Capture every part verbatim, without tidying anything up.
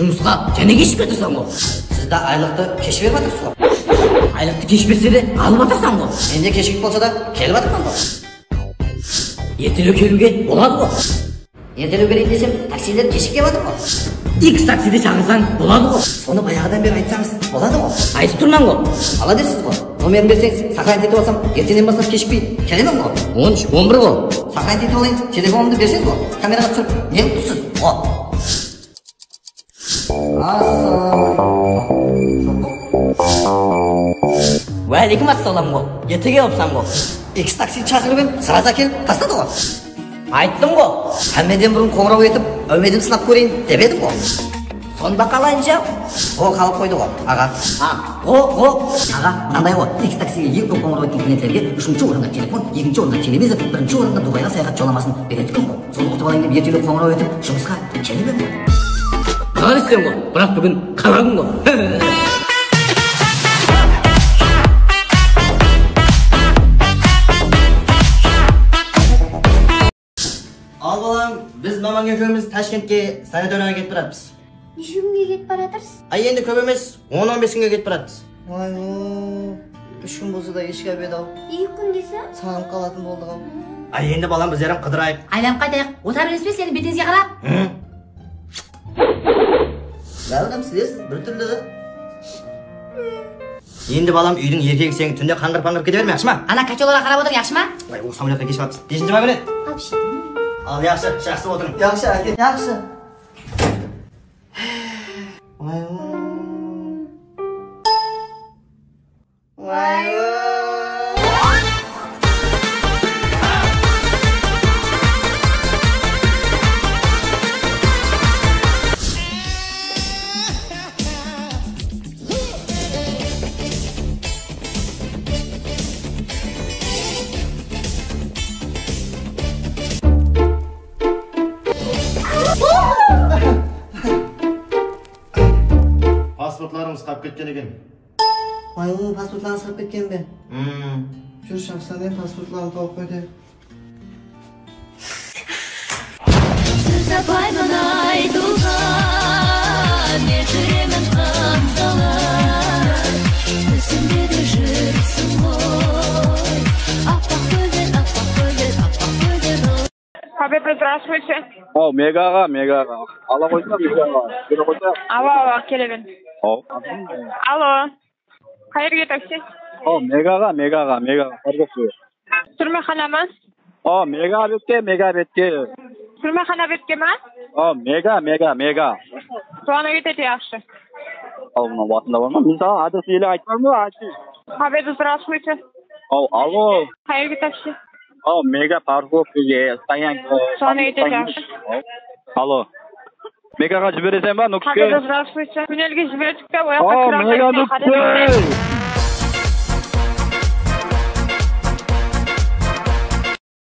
Jumısqa jáne keshikip atırsań ǵo. Siz de aylıqtı kesh berip atırsız ǵo. Aylıqtı kesh berse de alıp atırsań ǵo. Men de keshigip bolsa da kelip atırman ǵo. Ertelew keliwge boladı ǵo. Ertelew keleyin desem, taksiler keshigip kep atır ǵo. X takside shaqırsań boladı ǵo. Sonı bayaǵıdan beri aytsańız boladı ǵo. Aytıp turman ǵo. Alabersiz ǵo. Nomerin berseńiz, сохранить etip alsam, erteńnen baslap keshikpey kelemen ǵo. On úsh on bir ǵo. Сохранить etip alayın, telefonımdı berseńiz ǵo. Kameraǵa túsirip ne qılıp tursız ǵo. Assalawma aleykum. Wáleykum assalam ǵo. Ertege bolıpsań ǵo. X taksi shaqırıp em, сразу kelip tasladı ǵo. Ayttım ǵo. Hámmeden burın qońıraw etip, úmidim sınap kóreyin dep edim ǵo. Sonda qalayınsha? Ǵo, qalıp qoydı ǵo, aǵa. A, ǵo, ǵo. Aǵa, mınanday ǵo. X taksige eń kóp qońıraw etken klientlerge úshinshi orınǵa telefon, ekinshi orınǵa televizor, birinshi orınǵa Dubayǵa sayaxat jollamasın beredi eken ǵo. Sonı utıp alayın dep ertelew qońıraw etip, jumısqa kelip em ǵo. Ǵarip sen ǵo, biraq búgin qara kún ǵo. Al balam, biz mamań ekewimiz Tashkentke sanatoriyaǵa ketip baratırmız. Neshe kúnge ketip baratırsız? Ay, endi kóp emes, on on bes kúnge ketip baratırmız. Ay, o, úsh kún bolsa da eshki ábedi-aw. Eki kún dese? Saǵınıp qalatın boldıq-aw. Ay, endi balam, bizler hám qıdırayıq. Aylanıp qaytayıq. Otıra bermespe seniń betińizge qarap. Hı? Bálim, sizler bir túrli. Endi balam, úydiń erkegi sen túnde qańǵırıp-qańǵırıp kete berme, yaqshı ma? Ana, kotyolarǵa qarap otır, yaqshı ma? Ay, o samolyotqa kesh qalıpsız. Peshinshi ma kúni? Al, yaqshı, jaqsı otırıń. Yaqshı, áke, yaqshı. Ay, Pasportlarıńız qalıp ketken eken. Ay, o, pasportlarıńız qalıp ketken be? Hmm. Júr, shaqsa, men pasportlarımdı tawıp qoyayın. Sóz tapayman aytıwǵa, men júremen qamsalar. Túsimde de júrseń ǵoy, appaq gúlden, appaq gúlden, appaq gúlden. Победа, здравствуйте. Aw, Mega aǵa, Mega aǵa. Ala qoysa, Mega aǵa. Bere qoysa. Awa, awa, kele beriń. Aw. Alo. Qayerge taksi? Aw, Mega aǵa, Mega aǵa, Mega aǵa. Parkovkaǵa. Túrmexana ma? Aw, Mega betke, Mega betke. Túrmexana betke ma? Aw, Mega, Mega, Mega. Soǵan ketedi, yaqshı. Aw, mına basında bar ma? Men saǵan adrestin ele aytpam ba, aytayın. Победа, здравствуйте. Aw, alo. Qayerge taksi? Aw, Mega parkovkaǵa, stoyanka. Soǵan ketedi, yaqshı. Alo. Megaǵa jibereseń ba, Nókiske? Победа, здравствуйте. Túnelge jiberdik pe, oyaqqa kire almaydı. Aw, Mega, Nókiske.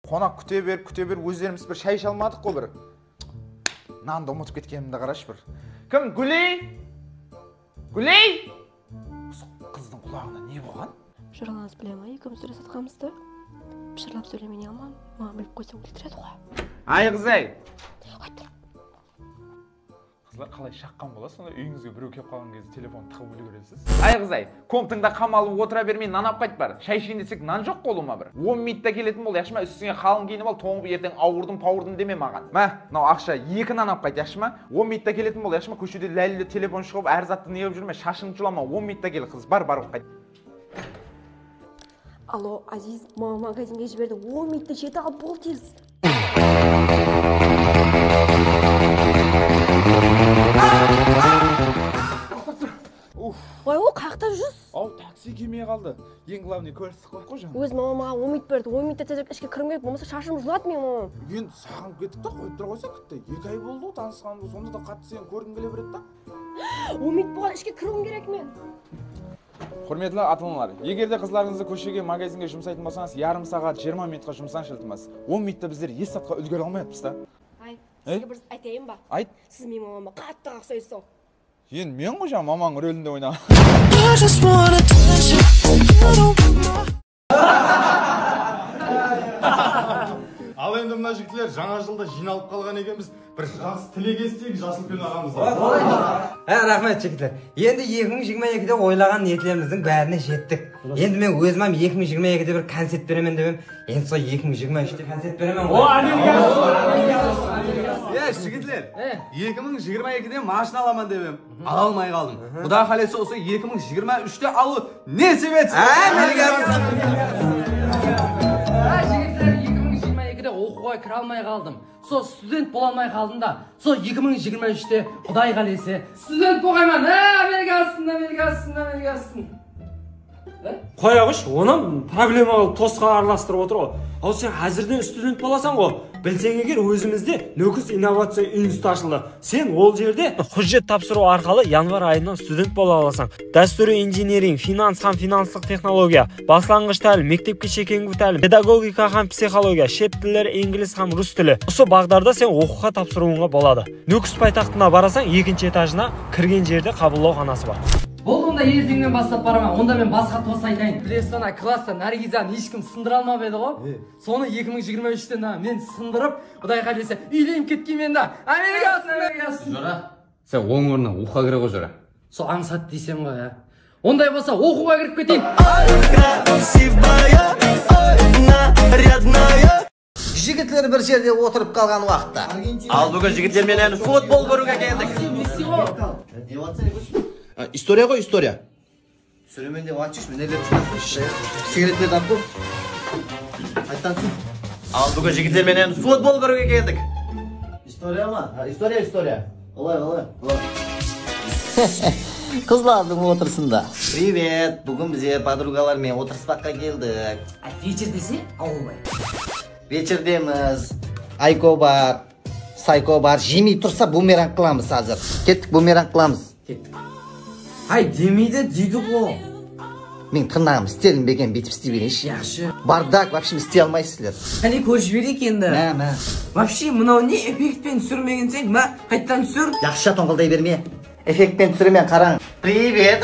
Qonaq kúte berip, kúte berip, ózlerimiz bir shay ishe almadıq ǵo bir. Nandı umıtıp ketkenimdi qarashı bir. Kim? Gúley? Gúley? Usı qızdıń qulaǵına ne bolǵan? Juralanız bile ma, ekewimiz sóylesip atqanımızdı? Pıshırlap sóylemey ne qılaman? Maǵan bilip qoysań, óltiredi ǵoy. Ay, qız-ay! Ayt. Qızlar, qalay shaqqan bolasız, sonda úyińizge birew kelip qalǵan gezde telefondı tıǵıp úlgeresiz. Ay, qız-ay, komptıń da qam alıp otıra bermey, nan alıp qayt bar. Shay isheyin desek, nan joq qolıwma bir. On minutta keletin bol, yaqshı ma? Ústińe qalın kiyinip al, tońıp erteń awırdım, pawırdım deme maǵan. Má, mınaw aqsha, eki nan alıp qayt, yaqshı ma? On minutta keletin bol, yaqshı ma? Kóshede lálli telefon shıǵıp, hár zattı ne qılıp júrme, shashıńdı julama, on minutta kel, qız, bar, bar, qayt. Alo, Aziz, mama magazinge jiberdi, on minutta jeti al, bol tez. Uf. Oy, o qayaqta júrsiz? Aw, taksi kelmey qaldı. Eń glavnıy, kórsetiw qılıp qoy, jańa. Óz mamam maǵan on minut berdi, on minutta tezirek ishke kiriwim kerek, bolmasa shashımdı julatmayman, mamam. Endi saǵan kettik ta, qoyıp tura qoysaq bitta. Eki ay boldı ǵo tanısqanımızǵa, sonda da qattı seni kórgim kele beredi da. On minut bolǵan, ishke kiriwim kerek men. Húrmetli ata-analar, eger de qızlarıńızdı kóshege, magazinge jumsaytın bolsańız, yarım saǵat, jigirma minutqa jumsańızshı, iltimas. On minutta bizler es satqa úlgere almay atırmız da. Ay, sizge bir zat aytayın ba? Ayt. Siz meniń mamama qattı uqsaysań. Endi men ǵoy jańa mamań rolinde oynaǵan. Al endi Mına jigitler, jańa jılda jıynalıp qalǵan ekenbiz. Bir jaqsı tilek eteyik Jasılpen aǵamızǵa. Há, raxmet, jigitler. Endi eki mıń jigirma ekide oylaǵan niyetlerimizdiń bárine jettik. Endi men ózim hám eki mıń jigirma ekide bir koncert beremen dep edim. Endi sol eki mıń jigirma úshte koncert beremen ǵoy. O, Amerika! Ya, jigitler, eki mıń jigirma ekide mashina alaman dep edim. Ala almay qaldım. Quday qálese, usı eki mıń jigirma úshte alıw nesip etsin. Ámin! Há, jigitler, eki mıń jigirma ekide oqıwǵa kire almay qaldım. Sol student bola almay qaldım da. Sol eki mıń jigirma úshte, Quday qálese, student bolǵayman. Há, ámelge assın, ámelge assın, ámelge assın. Qoya qoysh, onı problema qılıp tosqa aralastırıp otır ǵoy. Aw, sen házirden student bolasań ǵoy. Bilseń eger, ózimizde Nókis innovaciya institutı ashıldı. Sen ol jerde hújjet tapsırıw arqalı yanvar ayınan student bola alasań. Dástúriy injenering, finans hám finanslıq texnologiya, baslanǵısh tálim, mektepke shekengi tálim, pedagogika hám psixologiya, shet tilleri, inglis hám rus tili. Usı baǵdarda sen oqıwǵa tapsırıwıńa boladı. Nókis paytaxtına barasań, ekinshi etajına kirgen jerde qabıllawxanası bar. Boldı, onda erteńnen baslap baraman. Onda men basqa tos aytayın. Bilesiz, ana klassta Nargizanı hesh kim sındıra almap edi ǵo. Sonı eki mıń jigirma úshte, na, men sındırıp, Quday qálese, úylenip ketkenmen da. Ámelge assın, ámelge assın. Jora, sen onıń ornına oqıwǵa kire ǵoy, Jora. Sol ańsat deyseń ǵoy, ya. Onday bolsa, oqıwǵa kirip keteyin. Ой, красивая, ой, нарядная. Jigitler bir jerde otırıp qalǵan waqıtta. Al, búgin jigitler menen futbol kóriwge keldik. A, istoriya ǵoy, istoriya. Túsiremen dep atshısh, neler shıǵarsın. Sigaretlerdi alıp tur. Qayttan túsin. Al, búgin jigitler menen futbol kóriwge keldik. Istoriya ma? Ha, istoriya, istoriya. Qalay, qalay, qalay? Qızlardıń otırısında. Privet, búgin bizler podrugalar menen otırıspaqqa keldik. A, vecher dese, awılmay. Vecherdemiz. Ayko bar, Sayko bar. Jemey tursa, bumerang qılamız házir. Kettik, bumerang qılamız. Kettik. Hay, demeydi, deydi ǵo. Men tırnaǵım istelinbegen, búytip isley bereyinshi. Yaqshı. Bardak, вообще, isley almaysız sizler. Qáne, kórip jibereyik endi. Má, má. Вообще, mınaw ne, effekt penen túsirmegenseń, má, qayttan túsir. Yaqshı, tońǵılday berme. Effekt penen túsiremen, qarań. Privet.